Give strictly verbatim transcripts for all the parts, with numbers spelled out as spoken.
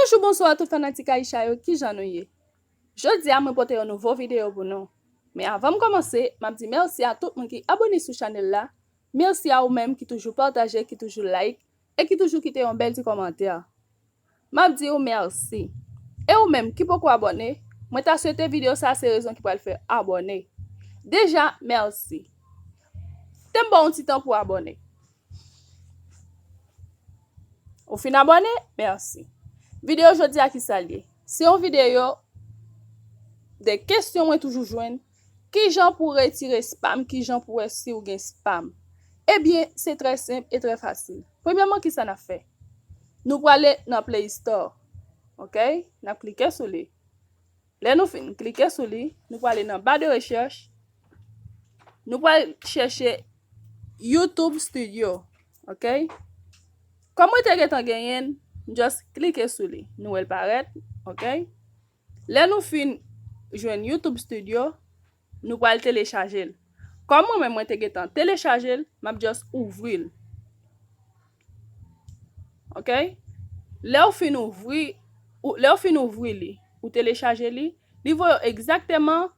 Bonjou, bonswa tout fanatik Aisha yo, kijan nou ye? Jodi a mwen pote yon nouvo videyo pou nou. Men avan m kòmanse, m ap di mèsi a tout moun ki abone sou chanèl la. Mèsi a ou menm ki toujou pataje, ki toujou like e ki toujou kite yon bèl ti kòmantè. M ap di ou mèsi. E ou menm ki poko abone, mwen ta swete videyo sa se rezon ki pral fè abone. Deja, mèsi. Te m ba w yon ti tan pou abone. Ou fin abone? Mèsi. Videyo jodi a ki sa l ye? Se yon videyo de kesyon mwen toujou jwenn. Kijan pou retire spam? Kijan pou wè si w gen spam? Ebyen, se trè senp e trè fasil. Premyèman, kisa n ap fè? Nou prale nan Play Store. Ok? N ap klike sou li. Lè nou fin klike sou li, nou prale nan ba de rechèch. Nou pral chèche YouTube Studio. Ok? Kòm mwen te gentan genyen l, m just klike sou li. Nou wè l parèt. Ok? Lè nou fin jwenn YouTube Studio, nou pral telechaje l. Kòm mwen menm mwen te gentan telechaje l, m ap just ouvri l. Ok? Lè w fin ouvri, ou, lè w fin ouvri li, ou telechaje li, li voye w egzakteman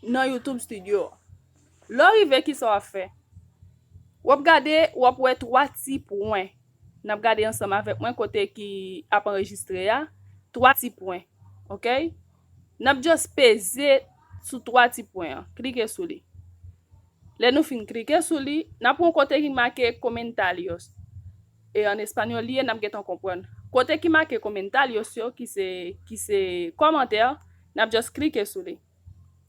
nan YouTube Studio. Lè w rive, kisa w ap fè? W ap gade, w ap wè twa ti pwen. N ap gade ansanm avèk mwen kote ki ap anrejistre a, twa ti pwen. Ok? N ap just peze sou twa ti pwen an. Klike sou li. Lè nou fin klike sou li, n ap wè yon kote ki make comentarios. E an espanyòl li ye, n ap gentan konprann. Kote ki make comentarios yo, ki se, ki se kòmantè, n ap just klike sou li.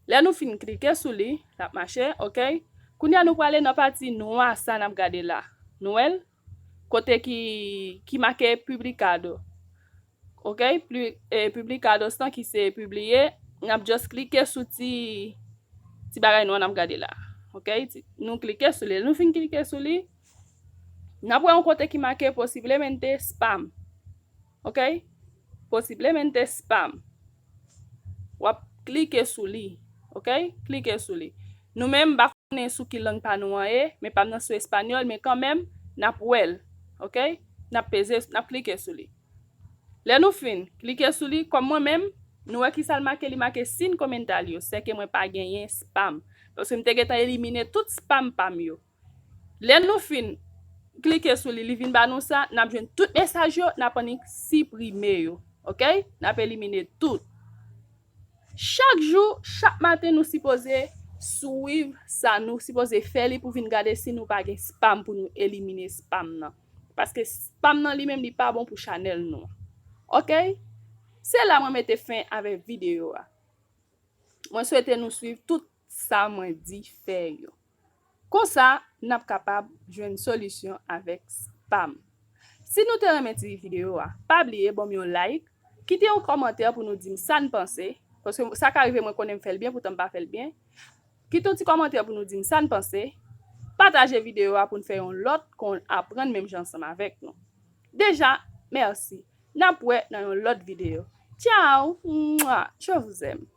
Lè nou fin klike sou li, l ap mache, ok? Kounye a nou prale nan pati nwa sa n ap gade la. Nou wè l? Kote ki, ki make publicado. Ok? Pli, e, publicados lan ki se pibliye, n ap just klike sou ti, ti bagay nou an n ap gade la. Ok? Ti, nou klike sou li. Nou fin klike sou li, n ap wè yon kote ki make posiblemente spam. Ok? Posiblemente spam. W ap klike sou li. Ok? Klike sou li. Nou menm, m pa konnen sou ki lang pa nou an ye, men pa m nan sou espanyòl, men kanmenm, n ap wè l. Ok? N ap peze, n ap klike sou li. Lè nou fin klike sou li, kòm mwen menm, nou wè ki sa l make, li make sin comentarios, sèke mwen pa genyen spam. Paske m te gentan elimine tout spam pa m yo. Lè nou fin klike sou li, li vin ba nou sa, n ap jwenn tout mesaj yo, n ap annik siprime yo. Ok? N ap elimine tout. Chak jou, chak maten, nou sipoze swiv sa, nou sipoze fè li pou vin gade si nou pa gen spam pou nou elimine spam nan. Paske spam nan li menm, li pa bon pou chanèl nou. Ok? Se la mwen mete fen avèk videyo a. Mwen swete nou swiv tout sa mwen di fè yo. Konsa, n ap kapab jwenn solisyon avèk spam. Si nou te renmen ti videyo a, pa bliye ban m yon like, kite yon kòmantè pou nou di m sa n panse, paske sa ka rive mwen konnen m fè l byen, poutan m pa fè l byen. Kite yon ti kòmantè pou nou di m sa n panse, pataje videyo a pou n fè yon lòt kon aprann menm jan ansanm avèk nou. Deja, mèsi. N ap wè nan yon lòt videyo. Tchao! Mwa! Je vous aime.